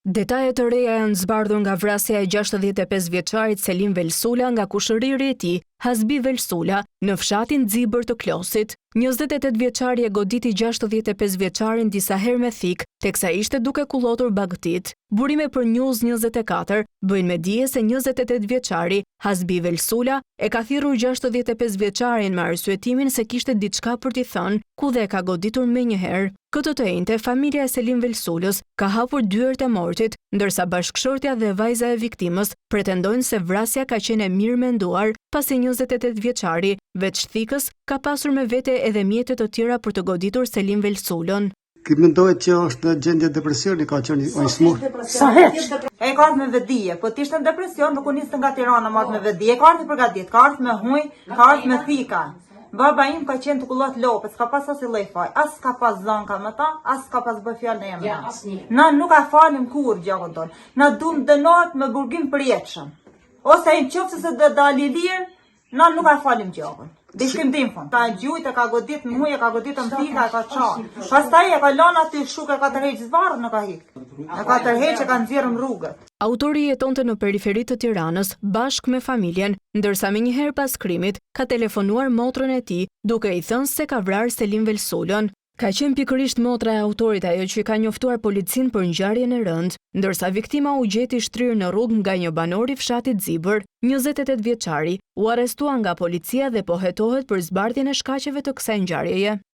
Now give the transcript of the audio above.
Detaje të reja janë zbardhur nga vrasja e 65 vjeçarit Selim Velsula nga kushëriri i tij, Hazbi Velsula, në fshatin Xibër të Klosit. 28 vjeçari e goditi 65 vjeçarin disa herë me thikë, teksa ishte duke kullotur bagëtitë. Burime për News 24 bëjnë me dije se 28 vjeçari, Hazbi Velsula, e ka thirrur 65 vjeçarin me arsyetimin se kishte diçka për t'i thënë, ku dhe e ka goditur menjëherë. Këtë të enjte, familja e Selim Velsulës ka hapur dyert e mortit, ndërsa bashkëshortja dhe vajza e viktimës pretendojnë se vrasja ka qenë e mirëmenduar, pasi 28 vjeçari, veç thikës, ka pasur me vete edhe mjete të tjera për të goditur Selim Velsulën. Ky mendohet që është në gjendje depresioni, ka qenë i smur. Sa heq? E ka ardhur me vetëdije, po të ishte në depresion, nuk u niste nga Tirana më me vetëdije. Ka ardhur përgatit, ka ardhur me huj, ka ardhur me thika. Baba im ka qenë tu kullot lopët, s'ka pas asnjë lloj faj, as ka pas zanka me ta, as ka pas bë fjalë në emër. Na nuk e falim kurrë gjakun tonë. Na duam dënohet me burgim përjetshëm. Ose në qoftë se do dalë i lirë, na nuk e falim gjakun. Dhe shkim deri në fund. Ka gjujt, e ka godit në huj, e ka godit në thika, e ka qa. Pastaj e ka lënë aty shuk, e ka tërheq zvarrë në ka hik. E ka tërheq, e ka nxjerrë në rrugët. Autori jetonte në periferi të Tiranës, bashkë me familjen, ndërsa menjëherë pas krimit, ka telefonuar motrën e tij, duke i thënë se ka vrarë Selim Velsulën. Ka qenë pikërisht motra e autorit ajo që ka njoftuar policinë për ngjarjen e rëndë, ndërsa viktima u gjet i shtrirë në rrugë nga një banor i fshatit Xibër. 28 vjeçari u arrestua nga policia dhe po hetohet për zbardhjen e shkaqeve të kësaj ngjarjeje.